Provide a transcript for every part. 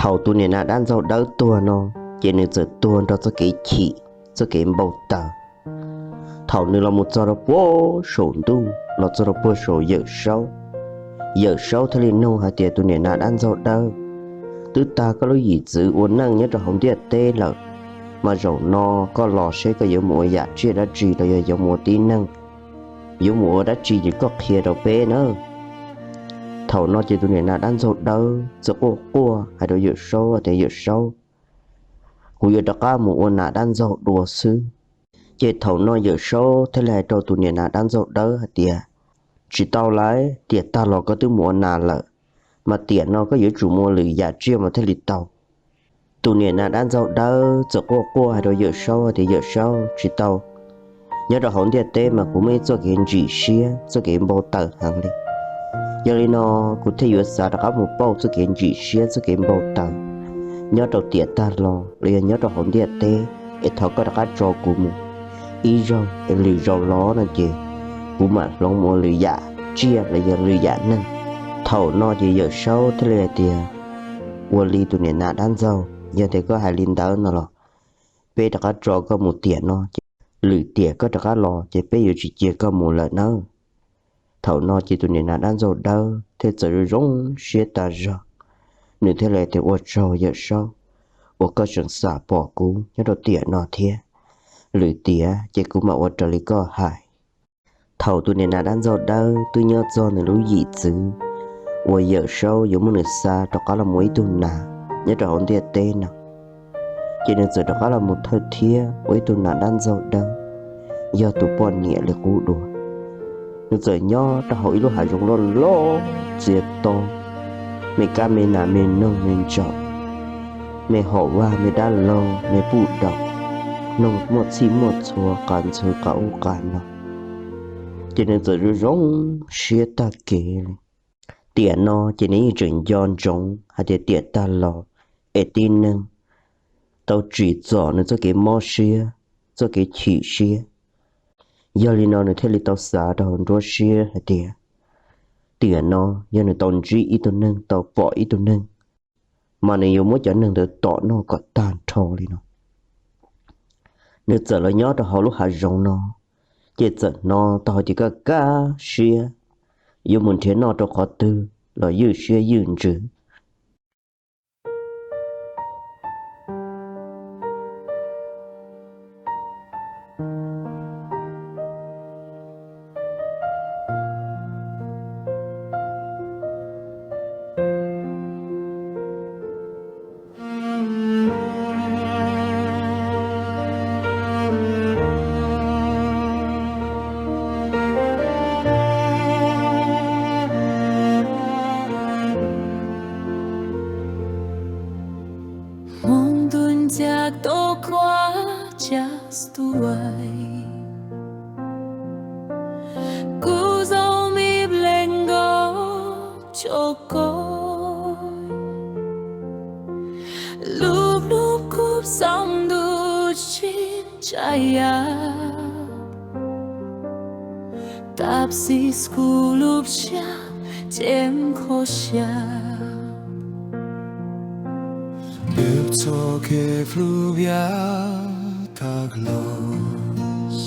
Thaum tus niam nas dab ntxaug dawb tuag no, ces nws txawm tuag nrog txoj kev chim, txoj kev npau taws. Thaum nws los mus txog rau puag saum ntuj, los txog rau puag saum Yawm Saub, Yawm Saub thiaj li nug hais tias, Tus niam nas dab ntxaug dawb, twb tag koj lub yim txwv ua neej nyob rau hauv ntiaj teb lawm, mas zaum no koj los seb koj yuav mus ua yam tsiaj dab tsi los yog yuav mus ua tib neeg, yuav mus ua dab tsi ces koj qhia rau peb na. Thaum no ces tus niam nas dab ntxaug dawb txawm quaj quaj hais rau Yawm Saub tias, Yawm Saub, kuv yuav rov qab mus ua nas dab ntxaug dua xwb. Ces thaum no Yawm Saub thiaj li hais rau tus niam nas dab ntxaug dawb hais tias, Tsis tau lawm, tiam tag los koj twb mus ua nas lawm, mas tiam no koj yuav tsum mus ua lwm yam tsiaj mas thiaj li tau. Tus niam nas dab ntxaug dawb txawm quaj quaj hais rau Yawm Saub tias, Yawm Saub, tsis tau. Nyob rau hauv ntiaj teb mas kuv muaj ib txoj kev ntsim siab, txoj kev npau taws heev li. Yog li no, kuv thiaj yuav xav rov qab mus pauj txoj kev ntsim siab, txoj kev npau taws nyob rau tiam tag los los yog nyob rau hauv ntiaj teb, es thov koj rov qab tso kuv mus ib zaug, es lwm zaus los no ces kuv mam hloov mus ua lwm yam tsiaj los yog lwm yam neeg. Thaum no ces Yawm Saub thiaj li hais tias, Ua li tus niam nas dab ntxaug, yog tias koj hais li ntawd no los peb rov qab tso koj mus tiam no, ces lwm tiam koj rov qab los ces peb yuav tsis cia koj mus lawm nawb. Thaum no ces tus niam nas dab ntxaug dawb thiaj txawm zoo zoo siab tag zog, nws thiaj li tias, Ua tsaug Yawm Saub uas koj tseem xam pom kuv nyob rau tiam no thiab, lwm tiam ces kuv mam ua raws li koj hais. Thaum tus niam nas dab ntxaug dawb twb nyob txog nws lub yim txwv uas Yawm Saub yuav muab nws xa rov qab los mus ua ib tug nas nyob rau hauv ntiaj teb no, ces nws txawm rov qab los mus thawj thiab ua ib tug nas dab ntxaug dawb, yog tus poj niam li qub dua. Nws txawm nyob rau hauv ib lub hav zoov loj loj txias to, me kab me nas me noog me ntsaum, me hom vaj me dab laug me puj daum, noog muaj txhij muaj txhua, qas ntxhw qas ub qas no, ces nws txawm zoo zoo siab tag kev li. Tiam no ces nws yeej tseem nco ntsoov hais tias tiam tag los es tib neeg tau tsim txom nws txoj kev mob siab, txoj kev chim siab. Yog li no nws thiaj li tau xav rau hauv nruab siab hais tias, tiam no yog nws tau ntsib ib tug neeg, tau pom ib tug neeg, mas nws yuav muab cov neeg ntawd tom noj kom tag nrho li no. Nws txawm los nyob rau hauv lub hav zoov no, ces txawm hnov tau hais tias kaj kaj siab, yuav mus nrhiav noj rau qhov twg los ywj siab ywj ntsws. Hmoov ntuj ncaj tau kuab ca stuaim, kuv zaum me pleev nkaus rau koj, lub hnub kuv xav ntuj tsis ntshai yam, tab sis kuv lub siab ces kho siab. Wb txoj kev hlub yav tag los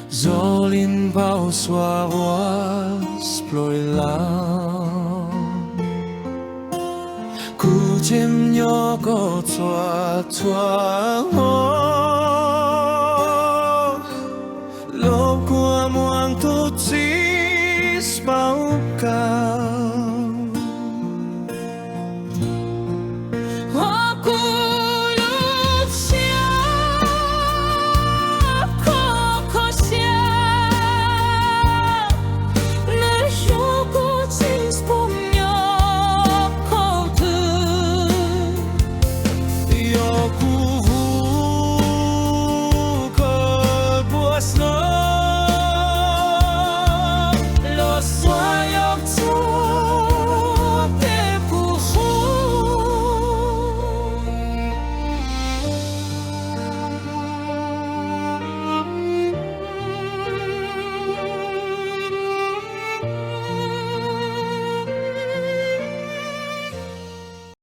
zoo li npau suav uas ploj lawm. Kuv tseem nyob koj txhua txhua hmo, los kua muag tus txiv paub ka